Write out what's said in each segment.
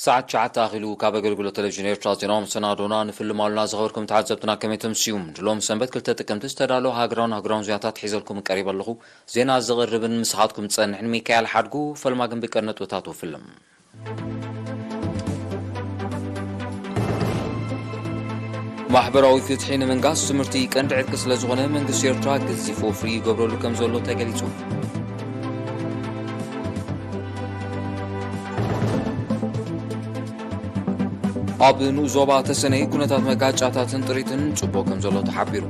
ሰዓት ትሽዓተ ኣኺሉ። ካብ ኣገልግሎት ቴሌቪዥን ኤርትራ ዜናዊ መሰናዶና ንፍልም ኣሉና። ዝኸበርኩም ተዓዘብትና፣ ከመይ ተምስዩ? ንሎም ሰንበት ክልተ ጥቅምቲ ዝተዳለወ ሃገራውን ኣህጉራውን ዜናታት ሒዘልኩም ቀሪበ ኣለኹ። ዜና ዘቕርብን ምሳኻትኩም ዝጸንሕን ሚካኤል ሓድጉ። ፈልማ ግን ብቀር ነጥብታቱ ፍልም። ማሕበራዊ ፍትሒ ንምንጋስ ትምህርቲ ቀንዲ ዕጥቂ ስለ ዝኾነ፣ መንግስቲ ኤርትራ ገዚፍ ወፍሪ ይገብረሉ ከም ዘሎ ተገሊጹ። ኣብ ንኡስ ዞባ ተሰነይ ኩነታት መጋጫታትን ጥሪትን ጽቡቕ ከም ዘሎ ተሓቢሩ።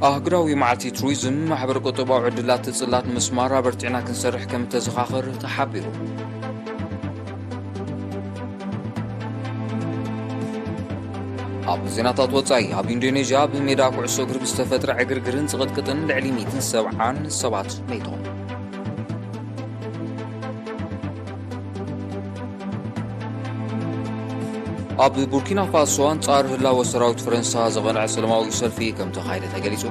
ኣህጉራዊ መዓልቲ ቱሪዝም፣ ማሕበረ ቁጠባዊ ዕድላት ጽላት ንምስማር ኣበርቲዕና ክንሰርሕ ከም እተዘኻኽር ተሓቢሩ። ኣብ ዜናታት ወጻኢ፣ ኣብ ኢንዶኔዥያ ብሜዳ ኩዕሶ እግሪ ብዝተፈጥረ ዕግርግርን ጽቕጥቅጥን ልዕሊ ሚእትን ሰብዓን ሰባት መይቶም። ኣብ ቡርኪና ፋሶ ኣንጻር ህላወ ሰራዊት ፈረንሳ ዘቐንዐ ሰላማዊ ሰልፊ ከም ተኻየደ ተገሊጹ።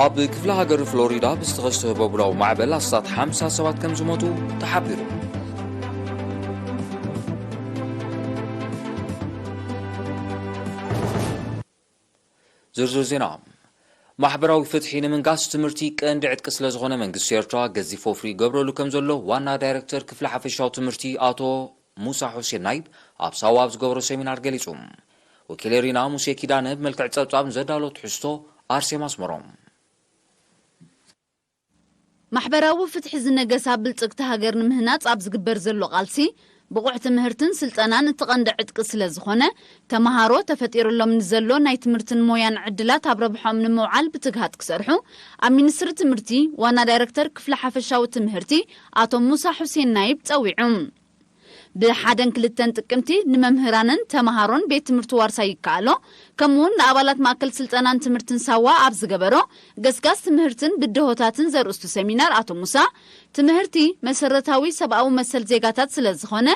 ኣብ ክፍለ ሃገር ፍሎሪዳ ብዝተኸስተ ህቦብላዊ ማዕበል ኣስታት ሓምሳ ሰባት ከም ዝሞቱ ተሓቢሩ። ዝርዝር ዜና። ማሕበራዊ ፍትሒ ንምንጋስ ትምህርቲ ቀንዲ ዕጥቂ ስለ ዝኾነ፣ መንግስቲ ኤርትራ ገዚፍ ወፍሪ ይገብረሉ ከም ዘሎ ዋና ዳይሬክተር ክፍሊ ሓፈሻዊ ትምህርቲ ኣቶ ሙሳ ሑሴን ናይብ ኣብ ሳዋ ኣብ ዝገበሮ ሰሚናር ገሊጹ። ወኪል ኤሪና ሙሴ ኪዳነ ብመልክዕ ጸብጻብ ንዘዳሎ ትሕዝቶ ኣርሴማ ኣስመሮም። ማሕበራዊ ፍትሒ ዝነገሳ ብልጽግቲ ሃገር ንምህናጽ ኣብ ዝግበር ዘሎ ቃልሲ፣ ብቑዕ ትምህርትን ስልጠናን እቲ ቀንዲ ዕጥቂ ስለ ዝኾነ፣ ተመሃሮ ተፈጢሩሎም ንዘሎ ናይ ትምህርትን ሞያን ዕድላት ኣብ ረብሖም ንምውዓል ብትግሃት ክሰርሑ፣ ኣብ ሚኒስትሪ ትምህርቲ ዋና ዳይረክተር ክፍሊ ሓፈሻዊ ትምህርቲ ኣቶ ሙሳ ሑሴን ናይብ ጸዊዑ። ብሓደን ክልተን ጥቅምቲ ንመምህራንን ተመሃሮን ቤት ትምህርቲ ዋርሳይ ይከኣሎ፣ ከምኡውን ንኣባላት ማእከል ስልጠናን ትምህርትን ሳዋ ኣብ ዝገበሮ ገስጋስ ትምህርትን ብድሆታትን ዘርእስቱ ሰሚናር ኣቶ ሙሳ፣ ትምህርቲ መሰረታዊ ሰብኣዊ መሰል ዜጋታት ስለ ዝኾነ፣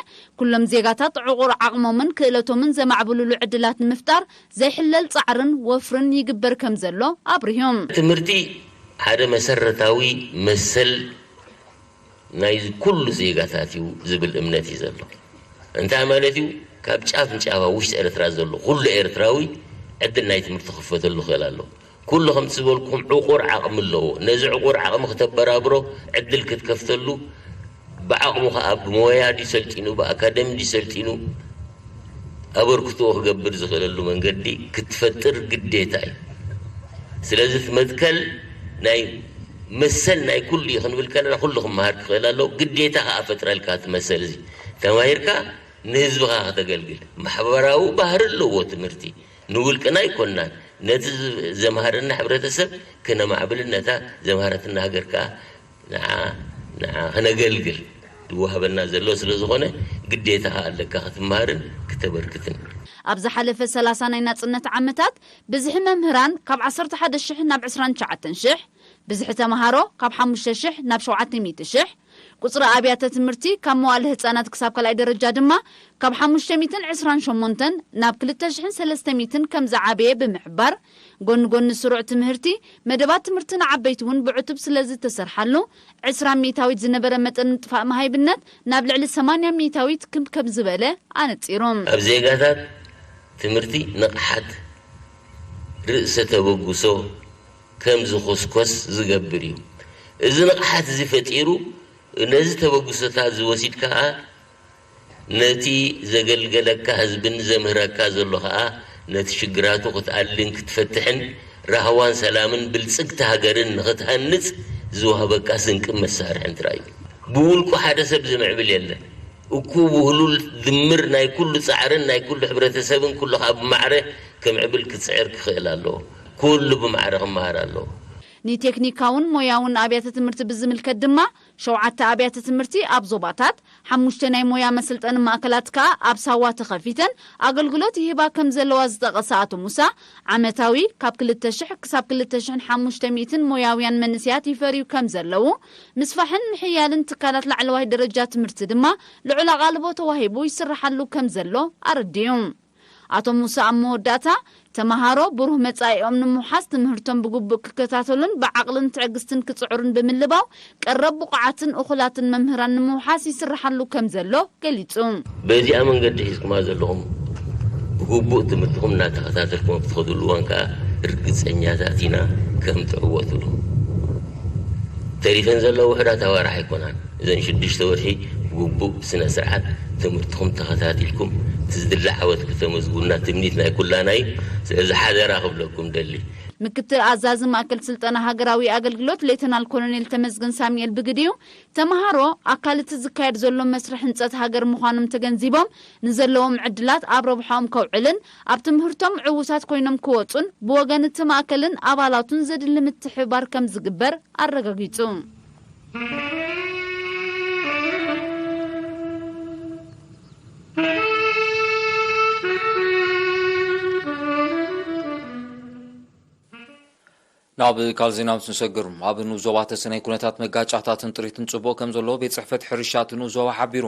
ኩሎም ዜጋታት ዕቑር ዓቕሞምን ክእለቶምን ዘማዕብሉሉ ዕድላት ንምፍጣር ዘይሕለል ጻዕርን ወፍርን ይግበር ከም ዘሎ ኣብሪሆም። ትምህርቲ ሓደ መሰረታዊ መሰል ናይ ኩሉ ዜጋታት እዩ ዝብል እምነት እዩ ዘሎ። እንታይ ማለት እዩ? ካብ ጫፍ ንጫፍ ኣብ ውሽጢ ኤርትራ ዘሎ ኩሉ ኤርትራዊ ዕድል ናይ ትምህርቲ ክፈተሉ ክእል ኣሎ። ኩሉ ከምቲ ዝበልኩኹም ዕቑር ዓቕሚ ኣለዎ። ነዚ ዕቑር ዓቕሚ ክተበራብሮ፣ ዕድል ክትከፍተሉ፣ ብዓቕሙ ከኣ ብሞያ ድዩ ሰልጢኑ፣ ብኣካደሚ ድዩ ሰልጢኑ፣ ኣበርክትዎ ክገብር ዝኽእለሉ መንገዲ ክትፈጥር ግዴታ እዩ። ስለዚ እቲ መትከል ናይ መሰል ናይ ኩሉ እዩ ክንብል ከለና፣ ኩሉ ክመሃር ክኽእል ኣለዎ። ግዴታ ከኣ ፈጥረልካ እቲ መሰል እዚ። ተማሂርካ ንህዝብኻ ከተገልግል። ማሕበራዊ ባህሪ ኣለዎ ትምህርቲ። ንውልቅና ኣይኮንናን። ነቲ ዝ-፣ ዘምሃረና ሕብረተሰብ ክነማዕብልን ነታ ዘምሃረትና ሃገር ከኣ ንዓ፣ ንዓ ክነገልግል ዝወሃበና ዘሎ ስለ ዝኾነ፣ ግዴታ ከኣ ኣለካ ክትመሃርን ክተበርክትን። ኣብ ዝሓለፈ ሰላሳ ናይ ናጽነት ዓመታት፣ ብዝሒ መምህራን ካብ ዓሰርተ ሓደ ሽሕ ናብ ዕስራን ትሽዓተን ሽሕ፣ ብዝሒ ተመሃሮ ካብ ሓሙሽተ ሽሕ ናብ ሸውዓተ ሚእቲ ሽሕ፣ ቁጽሪ ኣብያተ ትምህርቲ ካብ መዋእለ ህጻናት ክሳብ ካልኣይ ደረጃ ድማ ካብ ሓሙሽተ ሚእትን ዕስራን ሸሞንተን ናብ ክልተ ሽሕን ሰለስተ ሚእትን ከም ዝዓበየ ብምሕባር፣ ጎኒ ጎኒ ስሩዕ ትምህርቲ፣ መደባት ትምህርቲ ንዓበይቲ እውን ብዕቱብ ስለ ዝተሰርሓሉ፣ ዕስራ ሚእታዊት ዝነበረ መጠን ምጥፋእ መሃይብነት ናብ ልዕሊ ሰማንያ ሚእታዊት ክብ ከም ዝበለ ኣነጺሩ። ኣብ ዜጋታት ትምህርቲ ንቕሓት ርእሰ ተበግሶ ከም ዝኹስኮስ ዝገብር እዩ። እዚ ንቕሓት እዚ ፈጢሩ፣ ነዚ ተበግሶታት እዚ ወሲድ ከኣ ነቲ ዘገልገለካ ህዝብን ዘምህረካ ዘሎ ከኣ ነቲ ሽግራቱ ክትኣልን ክትፈትሕን ራህዋን ሰላምን ብልጽግቲ ሃገርን ንኽትሃንጽ ዝወሃበካ ስንቅን መሳርሕን ጥራይ እዩ። ብውልቁ ሓደ ሰብ ዝምዕብል የለን። እኩብ ውህሉል ድምር ናይ ኩሉ ጻዕርን ናይ ኩሉ ሕብረተሰብን ኩሉ ከኣ ብማዕረ ክምዕብል ክጽዕር ክኽእል ኣለዎ። ኩሉ ብማዕረ ክመሃር ኣለዎ። ንቴክኒካውን ሞያውን ኣብያተ ትምህርቲ ብዝምልከት ድማ፣ ሸውዓተ ኣብያተ ትምህርቲ ኣብ ዞባታት፣ ሓሙሽተ ናይ ሞያ መስልጠኒ ማእከላት ከኣ ኣብ ሳዋ ተኸፊተን ኣገልግሎት ይህባ ከም ዘለዋ ዝጠቐሰ ኣቶ ሙሳ፣ ዓመታዊ ካብ ክልተ ሽሕ ክሳብ ክልተ ሽሕን ሓሙሽተ ሚእትን ሞያውያን መንእሰያት ይፈርዩ ከም ዘለዉ፣ ምስፋሕን ምሕያልን ትካላት ላዕለዋይ ደረጃ ትምህርቲ ድማ ልዑል ኣቓልቦ ተዋሂቡ ይስርሓሉ ከም ዘሎ ኣረዲኡ። ኣቶ ሙሳ ኣብ መወዳእታ፣ ተመሃሮ ብሩህ መጻኢኦም ንምውሓስ ትምህርቶም ብግቡእ ክከታተሉን ብዓቕልን ትዕግስትን ክጽዕሩን ብምልባው፣ ቀረብ ብቑዓትን እኹላትን መምህራን ንምውሓስ ይስርሓሉ ከም ዘሎ ገሊጹ። በዚኣ መንገዲ ሒዝኩማ ዘለኹም ብግቡእ ትምህርትኹም እናተኸታተልኩም ኣብ ትኸድሉ እዋን ከኣ ርግጸኛታት ኢና ከም ትዕወቱሉ። ተሪፈን ዘለዋ ውሑዳት ኣዋርሕ ኣይኮናን። እዘን ሽዱሽተ ወርሒ ብግቡእ ብስነ ስርዓት ትምህርትኹም ተኸታቲልኩም እቲ ዝድለ ዓወት ክተመዝጉና ትምኒት ናይ ኩላና እዩ። ስለዚ ሓደራ ክብለኩም ደሊ። ምክትል ኣዛዚ ማእከል ስልጠና ሃገራዊ ኣገልግሎት ሌተናል ኮሎኔል ተመስገን ሳሙኤል ብግዲኡ፣ ተመሃሮ ኣካል እቲ ዝካየድ ዘሎ መስርሕ ህንጸት ሃገር ምዃኖም ተገንዚቦም፣ ንዘለዎም ዕድላት ኣብ ረብሓኦም ከውዕልን ኣብ ትምህርቶም ዕዉታት ኮይኖም ክወጹን ብወገን እቲ ማእከልን ኣባላቱን ዘድሊ ምትሕብባር ከም ዝግበር ኣረጋጊጹ። ናብ ካልእ ዜና ምስ ንሰግር፣ ኣብ ንኡስ ዞባ ተሰነይ ኩነታት መጋጫታትን ጥሪትን ጽቡቕ ከም ዘሎ ቤት ጽሕፈት ሕርሻ እቲ ንኡስ ዞባ ሓቢሩ።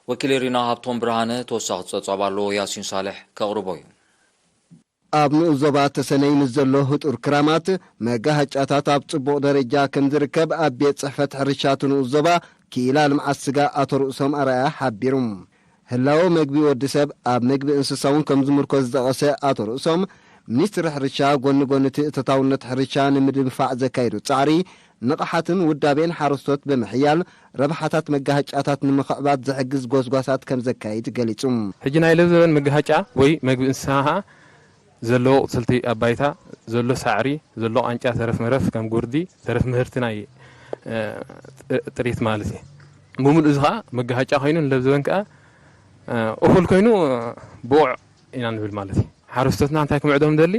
ወኪል ኤሪና ሃብቶም ብርሃነ ተወሳኺ ጸብጻብ ኣለዎ፣ ያሲን ሳልሕ ከቕርቦ እዩ። ኣብ ንኡስ ዞባ ተሰነይ ምስ ዘሎ ህጡር ክራማት፣ መጋሃጫታት ኣብ ጽቡቕ ደረጃ ከም ዝርከብ ኣብ ቤት ጽሕፈት ሕርሻ እቲ ንኡስ ዞባ ክኢላ ልምዓት ስጋ ኣቶ ርእሶም ኣርኣያ ሓቢሩ። ህላወ መግቢ ወዲ ሰብ ኣብ መግቢ እንስሳ እውን ከም ዝምርኮዝ ዝጠቐሰ ኣቶ ርእሶም፣ ሚኒስትሪ ሕርሻ ጎኒ ጎኒ እቲ እተታውነት ሕርሻ ንምድንፋዕ ዘካየዶ ጻዕሪ ንቕሓትን ውዳቤን ሓረስቶት ብምሕያል ረብሓታት መጋሃጫታት ንምኽዕባት ዝሕግዝ ጎስጓሳት ከም ዘካይድ ገሊጹ። ሕጂ ናይ ለብዘበን መጋሃጫ ወይ መግቢ እንስሳ ኸኣ ዘለዎ ቁጽልቲ ኣብ ባይታ፣ ዘሎ ሳዕሪ፣ ዘሎ ቃንጫ ተረፍ መረፍ ከም ጉርዲ፣ ተረፍ ምህርቲ ናይ፣ እ፣ ጥ-፣ ጥሪት ማለት እዩ። ብምሉእ እዚ ኸኣ መጋሃጫ ኮይኑ ንለብዘበን ከኣ፣ እ፣ እኹል ኮይኑ፣ እ፣ ብቑዕ ኢና ንብል ማለት እዩ። ሓረስቶትና እንታይ ክምዕዶም ደሊ?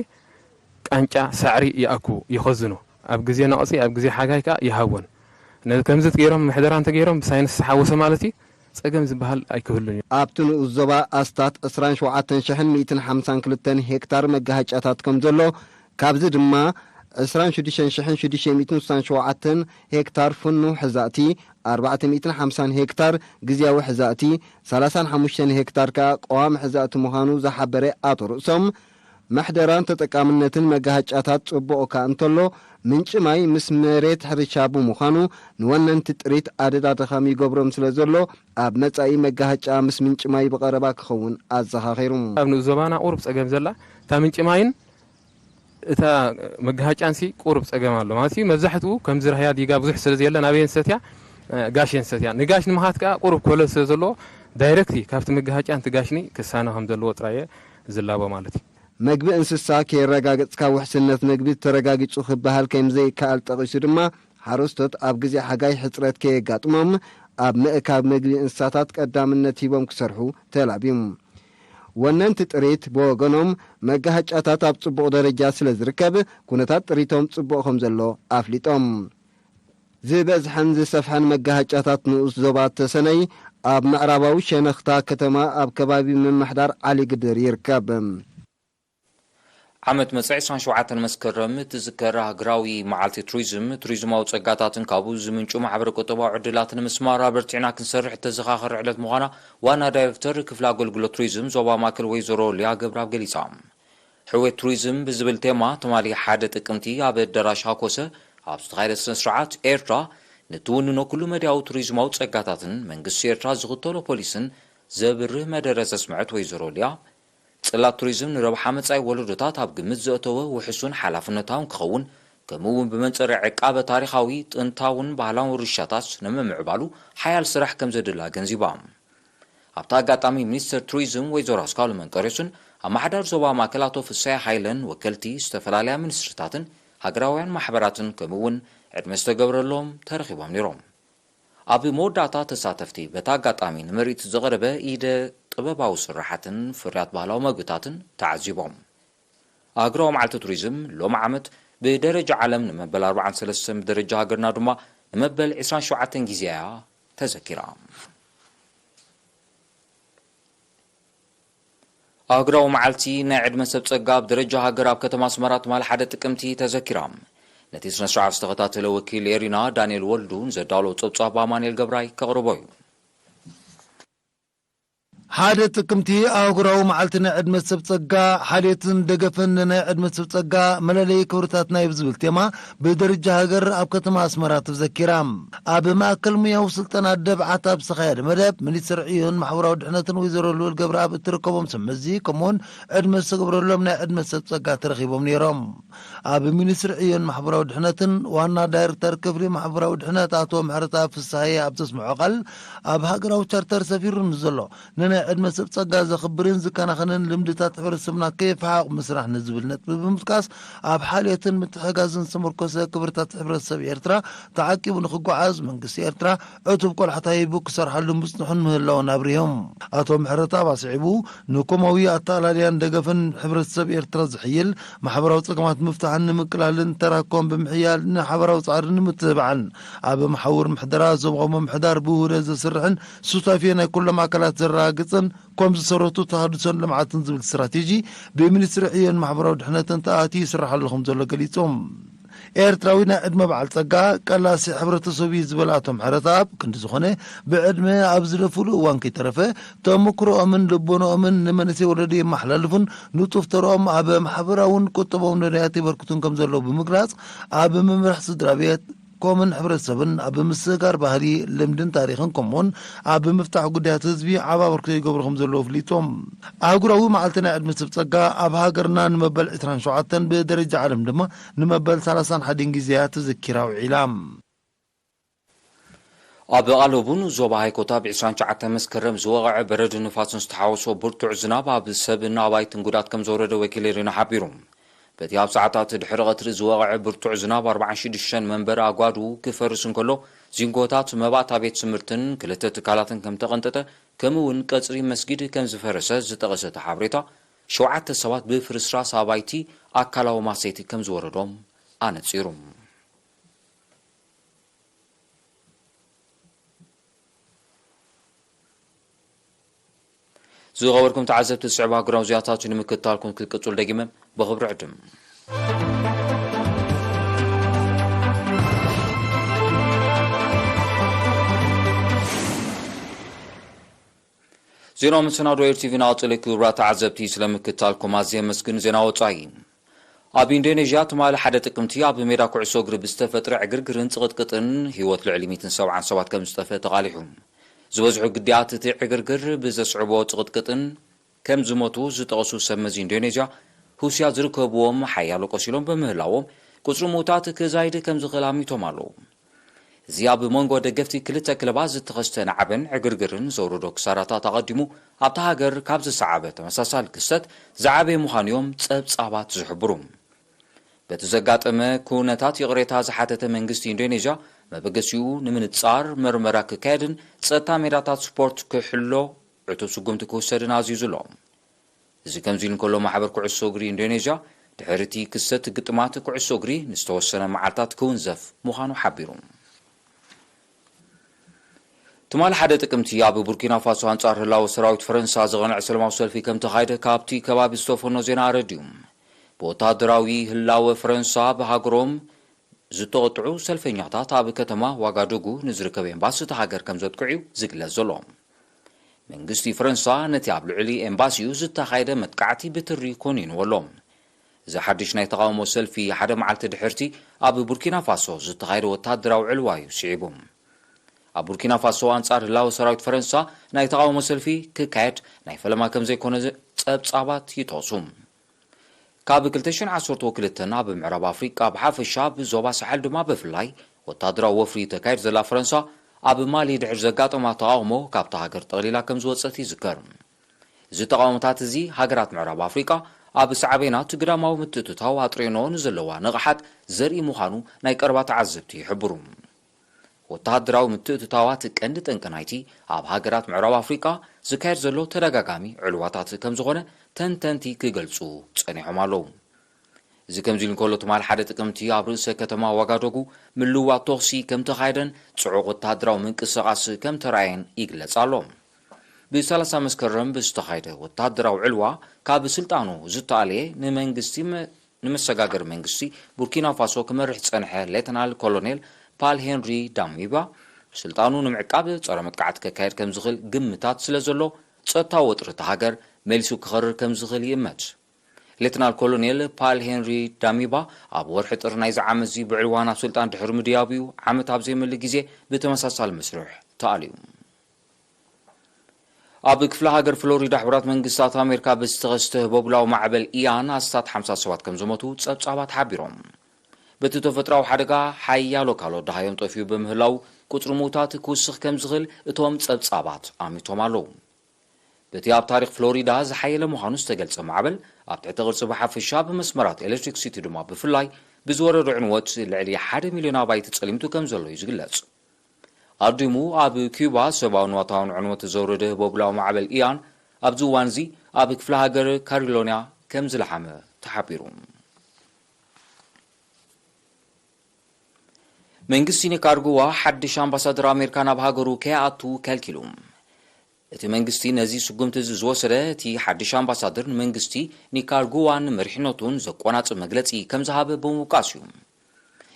ቃንጫ ሳዕሪ ይኣክቡ፣ ይኸዝኑ። ኣብ ግዜ ነቕጺ፣ ኣብ ግዜ ሓጋይ ከኣ ይሃወን። ነ-፣ ከምዚ ገይሮም ምሕደራ እንተ ገይሮም ብሳይንስ ዝተሓወሰ ማለት እዩ፣ ጸገም ዝበሃል ኣይክህሉን እዩ። ኣብቲ ንኡስ ዞባ ኣስታት ዕስራን ሸውዓተን ሽሕን ሚእትን ሓምሳን ክልተን ሄክታር መጋሃጫታት ከም ዘሎ፣ ካብዚ ድማ ዕስራን ሽዱሽተን ሽሕን ሽዱሽተ ሚእትን ስሳን ሸውዓተን ሄክታር ፍኑው ሕዛእቲ፣ ኣርባዕተ ሚእትን ሓምሳን ሄክታር ግዝያዊ ሕዛእቲ፣ ሰላሳን ሓሙሽተን ሄክታር ከኣ ቀዋሚ ሕዛእቲ ምዃኑ ዝሓበረ ኣቶ ርእሶም፣ ምሕደራን ተጠቃምነትን መጋሃጫታት ጽቡቕ እኳ እንተሎ፣ ምንጪ ማይ ምስ መሬት ሕርሻ ብምዃኑ፣ ንወነንቲ ጥሪት ኣደዳ ድኻም ይገብሮም ስለ ዘሎ፣ ኣብ መጻኢ መጋሃጫ ምስ ምንጪ ማይ ብቐረባ ክኸውን ኣዘኻኺሩ። ኣብ ንኡስ ዞባና ቁሩብ ጸገም ዘላ እታ ምንጪ ማይን እታ መጋሃጫንሲ ቁሩብ ጸገም ኣሎ ማለት እዩ። መብዛሕትኡ ከምዚ ራህያ ዲጋ ብዙሕ ስለ ዘየለ ናበየን ሰትያ፣ እ፣ ጋሽ እየን ሰትያ። ንጋሽ ንምኻድ ከኣ ቁሩብ ኮለል ስለ ዘለዎ ዳይረክትሊ ካብቲ መጋሃጫንቲ ጋሽኒ ክሳነ ከም ዘለዎ ጥራይ እየ ዝላቦ ማለት እዩ። መግቢ እንስሳ ከየረጋገጽካ ውሕስነት መግቢ ተረጋጊጹ ክበሃል ከም ዘይከኣል ጠቒሱ ድማ፣ ሓረስቶት ኣብ ግዜ ሓጋይ ሕጽረት ከየጋጥሞም ኣብ ምእካብ መግቢ እንስሳታት ቀዳምነት ሂቦም ክሰርሑ ተላብዩ። ወነንቲ ጥሪት ብወገኖም፣ መጋሃጫታት ኣብ ጽቡቕ ደረጃ ስለ ዝርከብ፣ ኩነታት ጥሪቶም ጽቡቕ ከም ዘሎ ኣፍሊጦም። ዝበዝሐን ዝሰፍሐን መጋሃጫታት ንኡስ ዞባ ተሰነይ ኣብ ምዕራባዊ ሸነኽታ ከተማ ኣብ ከባቢ ምምሕዳር ዓሊ ግድር ይርከብ። ዓመት መጸ ዕስራን ሸውዓተን መስከረም ትዝከር ሃገራዊ መዓልቲ ቱሪዝም። ቱሪዝማዊ ጸጋታትን ካብኡ ዝምንጩ ማሕበረ ቁጠባዊ ዕድላትን ንምስማር ኣበርቲዕና ክንሰርሕ እተዘኻኸር ዕለት ምዃና ዋና ዳይሬክተር ክፍሊ ኣገልግሎት ቱሪዝም ዞባ ማእከል ወይዘሮ ሊያ ገብረኣብ ገሊጻ። ሕውየት ቱሪዝም ብዝብል ቴማ ትማሊ ሓደ ጥቅምቲ ኣብ ኣዳራሽ ሃኮሰ ኣብ ዝተኻየደ ስነ ስርዓት፣ ኤርትራ ንትውንኖ ኩሉ መዳያዊ ቱሪዝማዊ ጸጋታትን መንግስቲ ኤርትራ ዝኽተሎ ፖሊስን ዘብርህ መደረ ዘስምዐት ወይዘሮ ሊያ፣ ጽላት ቱሪዝም ንረብሓ መጻኢ ወለዶታት ኣብ ግምት ዘእተወ ውሕሱን ሓላፍነታውን ክኸውን፣ ከምኡ እውን ብመንጽር ዕቃበ ታሪኻዊ፣ ጥንታውን ባህላውን ውርሻታት ንምምዕባሉ ሓያል ስራሕ ከም ዘድሊ ኣገንዚባ። ኣብቲ ኣጋጣሚ ሚኒስትር ቱሪዝም ወይዘሮ ኣስካሉ መንቀርዮስን ኣመሓዳሪ ዞባ ማእከል ኣቶ ፍሳይ ሃይለን ወከልቲ ዝተፈላለያ ሚኒስትርታትን ሃገራውያን ማሕበራትን ከምኡ እውን ዕድመ ዝተገብረሎም ተረኺቦም ነይሮም። ኣብ መወዳእታ ተሳተፍቲ በቲ ኣጋጣሚ ንምርኢት ዝቐረበ ኢደ ጥበባዊ ስራሓትን ፍርያት ባህላዊ መግብታትን ተዓዚቦም። ኣህጉራዊ መዓልቲ ቱሪዝም ሎሚ ዓመት ብደረጃ ዓለም ንመበል ኣርባዓን ሰለስተን፣ ብደረጃ ሃገርና ድማ ንመበል ዕስራን ሸውዓተን ግዜ እያ ተዘኪራ። ኣህጉራዊ መዓልቲ ናይ ዕድመ ሰብ ጸጋ ኣብ ደረጃ ሃገር ኣብ ከተማ ኣስመራ ትማሊ ሓደ ጥቅምቲ ተዘኪራ። ነቲ ስነ ስርዓት ዝተኸታተለ ወኪል ኤሪና ዳንኤል ወልዱ ንዘዳሎ ጸብጻብ ኣማኑኤል ገብራይ ከቕርቦ እዩ። ሓደ ጥቅምቲ ኣህጉራዊ መዓልቲ ናይ ዕድመ ሰብ ጸጋ፣ ሓልዮትን ደገፍን ንናይ ዕድመ ሰብ ጸጋ መለለዪ ክብርታትና እዩ ብዝብል ቴማ ብደረጃ ሃገር ኣብ ከተማ ኣስመራ ተዘኪራ። ኣብ ማእከል ሙያዊ ስልጠና ደብዓት ኣብ ዝተኻየደ መደብ፣ ሚኒስትር ዕዮን ማሕበራዊ ድሕነትን ወይዘሮ ልኡል ገብረኣብ እትርከቦም ሰብ መዚ፣ ከምኡውን ዕድመ ዝተገብረሎም ናይ ዕድመ ሰብ ጸጋ ተረኺቦም ነይሮም። ኣብ ሚኒስትሪ ዕዮን ማሕበራዊ ድሕነትን ዋና ዳይሬክተር ክፍሊ ማሕበራዊ ድሕነት ኣቶ ምሕረተኣብ ፍስሃየ ኣብ ዘስምዖ ቃል፣ ኣብ ሃገራዊ ቻርተር ሰፊሩ ንዘሎ ንናይ ዕድመ ሰብ ጸጋ ዘኽብርን ዝከናኸንን ልምድታት ሕብረተሰብና ከየፈሓቑ ምስራሕ ንዝብል ነጥቢ ብምጥቃስ፣ ኣብ ሓልዮትን ምትሕጋዝን ዝተመርኮሰ ክብርታት ሕብረተሰብ ኤርትራ ተዓቂቡ ንኽጓዓዝ መንግስቲ ኤርትራ ዕቱብ ቆላሕታ ሂቡ ክሰርሓሉ ምጽንሑን ምህላውን ኣብሪሆም። ኣቶ ምሕረተኣብ ኣስዒቡ፣ ንኮማዊ ኣተኣላልያን ደገፍን ሕብረተሰብ ኤርትራ ዝሕይል ማሕበራዊ ጸገማት ምፍታሕን ንምቅላልን ተራኮም ብምሕያል ንሓበራዊ ጻዕሪ ንምትብባዕን ኣብ መሓውር ምሕደራ ዞባዊ ምምሕዳር ብውህደት ዘስርሕን ሱታፌ ናይ ኩሎም ኣካላት ዘረጋግጽን ኮም ዝሰረቱ ተሃድሶን ልምዓትን ዝብል ስትራቴጂ ብሚኒስትሪ ዕዮን ማሕበራዊ ድሕነትን ተኣትዩ ይስራሕ ኣሎ ከም ዘሎ ገሊጾም። ኤርትራዊ ናይ ዕድመ በዓል ጸጋ ቀላሲ ሕብረተሰብ እዩ ዝበለ ኣቶ ምሕረተኣብ፣ ክንዲ ዝኾነ ብዕድመ ኣብ ዝደፍሉ እዋን ከይተረፈ ተመክሮኦምን ልቦንኦምን ንመንእሰይ ወለዶ የመሓላልፉን ንጡፍ ተርኦም ኣብ ማሕበራውን ቁጠባውን ነዳያት የበርክቱን ከም ዘለዉ ብምግላጽ፣ ኣብ ምምራሕ ስድራ ቤት ኮምን ሕብረተሰብን ኣብ ምስግጋር ባህሊ፣ ልምድን ታሪኽን ከምኡውን ኣብ ምፍታሕ ጉዳያት ህዝቢ ዓቢ ኣበርክቶ ይገብሩ ከም ዘለዉ ኣፍሊጦም። ኣህጉራዊ መዓልቲ ናይ ዕድመ ሰብ ጸጋ ኣብ ሃገርና ንመበል ዕስራን ሸውዓተን ብደረጃ ዓለም ድማ ንመበል ሰላሳን ሓደን ግዜ እያ ተዘኪራ ውዒላ። ኣብ ኣለቡን ዞባ ሃይኮታ ብ ዕስራን ትሽዓተን መስከረም ዝወቕዐ በረድ ንፋስን ዝተሓወሶ ብርቱዕ ዝናብ ኣብ ሰብን ኣባይትን ጉድኣት ከም ዘውረደ ወኪል ሬድዮና ሓቢሩ። በቲ ኣብ ሰዓታት ድሕሪ ቀትሪ ዝወቕዐ ብርቱዕ ዝናብ ኣርባዓን ሽዱሽተን መንበሪ ኣጓዱ ክፈርስ እንከሎ፣ ዚንጎታት፣ መባእታ ቤት ትምህርትን ክልተ ትካላትን ከም ተቐንጠጠ፣ ከምኡ እውን ቀጽሪ መስጊድ ከም ዝፈረሰ ዝጠቐሰ እቲ ሓበሬታ፣ ሸውዓተ ሰባት ብፍርስራስ ኣባይቲ ኣካላዊ ማሰይቲ ከም ዝወረዶም ኣነጺሩ። ዝኸበርኩም ተዓዘብቲ፣ ዝስዕባ ሃገራዊ ዜናታት ንምክትታልኩም ክትቅጽሉ ደጊመ ብኽብሪ ዕድም። ዜናዊ መሰናዶ ኤር ቲቪ ናቕጽል። ክቡራት ተዓዘብቲ፣ ስለምክትታልኩም ኣዝየ የመስግን። ዜና ወጻኢ። ኣብ ኢንዶኔዥያ ትማሊ ሓደ ጥቅምቲ ኣብ ሜዳ ኩዕሶ እግሪ ብዝተፈጥረ ዕግርግርን ጽቕጥቅጥን ህይወት ልዕሊ ሚእትን ሰብዓን ሰባት ከም ዝጠፍአ ተቓሊሑ። ዝበዝሑ ግዳያት እቲ ዕግርግር ብዘስዕቦ ጽቕጥቅጥን ከም ዝሞቱ ዝጠቐሱ ሰብ መዚ ኢንዶኔዥያ፣ ሩስያ ዝርከብዎም ሓያሎ ቆሲሎም ብምህላዎም፣ ቁጽሪ ምዉታት ክዛይድ ከም ዝኽእል ኣሚቶም ኣለዉ። እዚ ኣብ መንጎ ደገፍቲ ክልተ ክለባት ዝተኸስተ ናዕብን ዕግርግርን ዘውረዶ ክሳራታት ኣቐዲሙ ኣብታ ሃገር ካብ ዝሰዓበ ተመሳሳሊ ክስተት ዝዓበየ ምዃኑ እዮም ጸብጻባት ዝሕብሩ። በቲ ዘጋጠመ ኩነታት ይቕሬታ ዝሓተተ መንግስቲ ኢንዶኔዥያ፣ መበገሲኡ ንምንጻር መርመራ ክካየድን ጸጥታ ሜዳታት ስፖርት ክሕሎ ዕቱብ ስጉምቲ ክውሰድን ኣዚዙ ኣሎ። እዚ ከምዚ ኢሉ እንከሎ፣ ማሕበር ኩዕሶ እግሪ ኢንዶኔዥያ ድሕሪ እቲ ክስተት ግጥማት ኩዕሶ እግሪ ንዝተወሰነ መዓልታት ክውንዘፍ ምዃኑ ሓቢሩ። ትማሊ ሓደ ጥቅምቲ ኣብ ቡርኪና ፋሶ ኣንጻር ህላወ ሰራዊት ፈረንሳ ዝቐንዐ ሰላማዊ ሰልፊ ከም ተኻይደ ካብቲ ከባቢ ዝተፈኖ ዜና ኣረዲኡ። ብወታደራዊ ህላወ ፈረንሳ ብሃገሮም ዝተቐጥዑ ሰልፈኛታት ኣብ ከተማ ዋጋዱጉ ንዝርከብ ኤምባሲ እታ ሃገር ከም ዘጥቅዑ እዩ ዝግለጽ ዘሎ። መንግስቲ ፈረንሳ ነቲ ኣብ ልዕሊ ኤምባሲኡ ዝተኻየደ መጥቃዕቲ ብትሪ ኮኒንዎ ኣሎ። እዚ ሓድሽ ናይ ተቓውሞ ሰልፊ ሓደ መዓልቲ ድሕርቲ ኣብ ቡርኪና ፋሶ ዝተኻየደ ወታደራዊ ዕልዋ እዩ ስዒቡ። ኣብ ቡርኪና ፋሶ ኣንጻር ህላወ ሰራዊት ፈረንሳ ናይ ተቓውሞ ሰልፊ ክካየድ ናይ ፈለማ ከም ዘይኮነ ጸብጻባት ይጠቕሱ። ካብ ክልተ ሽሕን ዓሰርተ ክልተን ኣብ ምዕራብ ኣፍሪቃ ብሓፈሻ፣ ኣብ ዞባ ሳሕል ድማ ብፍላይ ወታደራዊ ወፍሪ ተካይድ ዘላ ፈረንሳ፣ ኣብ ማሊ ድሕሪ ዘጋጠማ ተቓውሞ ካብታ ሃገር ጠቕሊላ ከም ዝወጸት ይዝከር። እዚ ተቓውሞታት እዚ ሃገራት ምዕራብ ኣፍሪቃ ኣብ ሳዕቤናት ግዳማዊ ምትእትታው ኣጥሪኖ ንዘለዋ ንቕሓት ዘርኢ ምዃኑ ናይ ቀረባ ተዓዘብቲ ይሕብሩ። ወተሃደራዊ ምትእትታዋት ቀንዲ ጠንቂ ናይቲ ኣብ ሃገራት ምዕራብ ኣፍሪቃ ዝካየድ ዘሎ ተደጋጋሚ ዕልዋታት ከም ዝኾነ ተንተንቲ ክገልጹ ጸኒሖም ኣለዉ። እዚ ከምዚ ኢሉ እንከሎ፣ ትማሊ ሓደ ጥቅምቲ ኣብ ርእሰ ከተማ ዋጋዶጉ ምልውዋጥ ተኹሲ ከም ተኻየደን ጽዑቕ ወተሃደራዊ ምንቅስቓስ ከም ተራእየን ይግለጽ ኣሎ። ብ30 መስከረም ብዝተኻየደ ወተሃደራዊ ዕልዋ ካብ ስልጣኑ ዝተኣልየ ንመንግስቲ መ-፣ ንመሰጋገሪ መንግስቲ ቡርኪና ፋሶ ክመርሕ ዝጸንሐ ሌተናል ኮሎኔል ፓል ሄንሪ ዳሚባ፣ ስልጣኑ ንምዕቃብ ጸረ መጥቃዕቲ ከካየድ ከም ዝኽእል ግምታት ስለ ዘሎ፣ ጸጥታዊ ወጥሪ እታ ሃገር መሊሱ ክኸርር ከም ዝኽእል ይእመት። ሌተናል ኮሎኔል ፓል ሄንሪ ዳሚባ ኣብ ወርሒ ጥሪ ናይዚ ዓመት እዚ ብዕልዋን ኣብ ስልጣን ድሕሪ ምድያቡ እዩ ዓመት ኣብ ዘይመልእ ግዜ ብተመሳሳሊ መስርሕ ተኣልዩ። ኣብ ክፍለ ሃገር ፍሎሪዳ ሕቡራት መንግስታት ኣሜሪካ ብዝተኸስተ ህቦብላዊ ማዕበል ኢያን ኣስታት ሓምሳ ሰባት ከም ዝሞቱ ጸብጻባት ሓቢሮም። በቲ ተፈጥራዊ ሓደጋ ሓያሎ ካልኦት ደሃዮም ጠፊኡ ብምህላው ቁጽሪ ምዉታት ክውስኽ ከም ዝኽእል እቶም ጸብጻባት ኣሚቶም ኣለዉ። በቲ ኣብ ታሪኽ ፍሎሪዳ ዝሓየለ ምዃኑ ዝተገልጸ ማዕበል ኣብ ትሕቲ ቅርጺ ብሓፈሻ ብመስመራት ኤሌክትሪክሲቲ ድማ ብፍላይ ብዝወረዶ ዕንወት ልዕሊ ሓደ ሚልዮን ኣባይቲ ጸሊምቱ ከም ዘሎ እዩ ዝግለጽ። ኣዲሙ ኣብ ኪዩባ ሰብኣውን ዋታውን ዕንወት ዘውረደ ህቦብላዊ ማዕበል ኢያን ኣብዚ እዋን እዚ ኣብ ክፍለ ሃገር ካሪሎንያ ከም ዝለሓመ ተሓቢሩ። መንግስቲ ኒካራጉዋ ሓድሽ ኣምባሳደር ኣሜሪካ ናብ ሃገሩ ከይኣቱ ከልኪሉ። እቲ መንግስቲ ነዚ ስጉምቲ እዚ ዝወሰደ እቲ ሓድሽ ኣምባሳደር ንመንግስቲ ኒካራጉዋን መሪሕነቱን ዘቆናጽብ መግለጺ ከም ዝሃበ ብምውቃስ እዩ።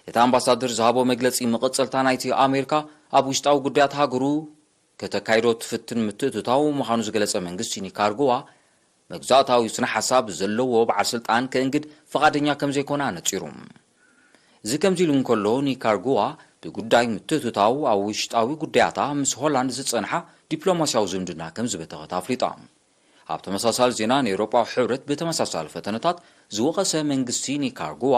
እቲ ኣምባሳደር ዝሃቦ መግለጺ መቐጸልታ ናይቲ ኣሜሪካ ኣብ ውሽጣዊ ጉዳያት ሃገሩ ከተካይዶ ትፍትን ምትእትታው ምዃኑ ዝገለጸ መንግስቲ ኒካራጉዋ መግዛእታዊ ስነ ሓሳብ ዘለዎ በዓል ስልጣን ከእንግድ ፍቓደኛ ከም ዘይኮነ ኣነጺሩ። እዚ ከምዚ ኢሉ እንከሎ ኒካራጉዋ ብጉዳይ ምትእትታው ኣብ ውሽጣዊ ጉዳያታ ምስ ሆላንድ ዝጸንሓ ዲፕሎማስያዊ ዝምድና ከም ዝበተኸት ኣፍሊጣ። ኣብ ተመሳሳሊ ዜና ንኤውሮጳዊ ሕብረት ብተመሳሳሊ ፈተነታት ዝወቐሰ መንግስቲ ኒካራጉዋ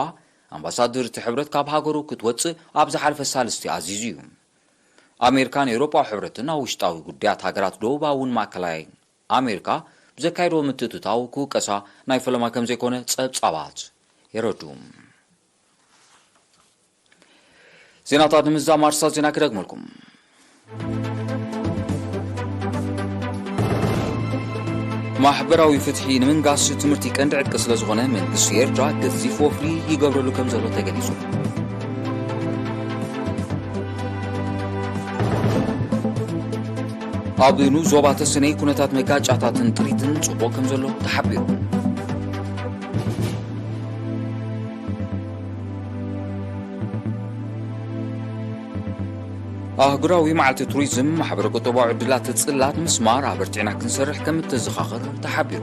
ኣምባሳደር እቲ ሕብረት ካብ ሃገሩ ክትወጽእ ኣብ ዝሓለፈ ሳልስቲ ኣዚዙ እዩ። ኣሜሪካን ኤውሮጳዊ ሕብረትን ኣብ ውሽጣዊ ጉዳያት ሃገራት ደቡባውን ማእከላይ ኣሜሪካ ብዘካየድዎ ምትእትታው ክውቀሳ ናይ ፈለማ ከም ዘይኮነ ጸብጻባት የረድኡ። ዜናታት ንምዝዛም ኣርሳት ዜና ክደግመልኩም። ማሕበራዊ ፍትሒ ንምንጋስ ትምህርቲ ቀንዲ ዕጥቂ ስለ ዝኾነ መንግስቲ ኤርትራ ገዚፍ ወፍሪ ይገብረሉ ከም ዘሎ ተገሊጹ። ኣብ ንኡስ ዞባ ተሰነይ ኩነታት መጋጫታትን ጥሪትን ጽቡቕ ከም ዘሎ ተሓቢሩ። ኣህጉራዊ መዓልቲ ቱሪዝም ማሕበረ ቁጠባዊ ዕድላት ጽላት ምስማር ኣበርቲዕና ክንሰርሕ ከም እተዘኻኽር ተሓቢሩ።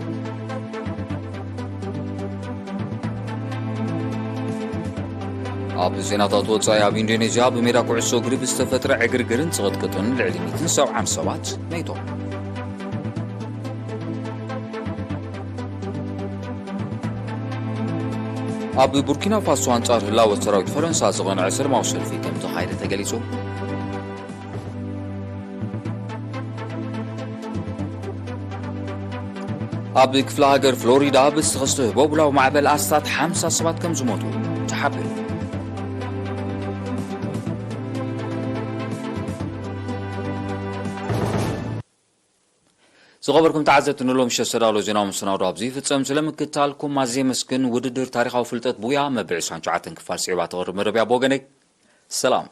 ኣብ ዜናታት ወጻኢ ኣብ ኢንዶኔዥያ ብሜዳ ኩዕሶ እግሪ ብዝተፈጥረ ዕግርግርን ጽቕጥቅጥን ልዕሊ ሚእትን ሰብዓን ሰባት መይቶም። ኣብ ቡርኪና ፋሶ ኣንጻር ህላወ ሰራዊት ፈረንሳ ዝቐንዐ ሰላማዊ ሰልፊ ከም ተኻየደ ተገሊጹ። ኣብ ክፍለ ሃገር ፍሎሪዳ ብዝተኸስተ ህቦብላዊ ማዕበል ኣስታት ሓምሳ ሰባት ከም ዝሞቱ ተሓቢሩ። ዝኸበርኩም ተዓዘብቲ ንሎም ሸሰዳሎ ዜናዊ መሰናዶ ኣብዚ ይፍጸም። ስለምክታልኩም ኣዝየ መስግን። ውድድር ታሪኻዊ ፍልጠት ቡያ መብዕ ዕስራን ትሽዓተን ክፋል ስዒባ ተቕርብ መደብያ ብወገነይ ሰላም።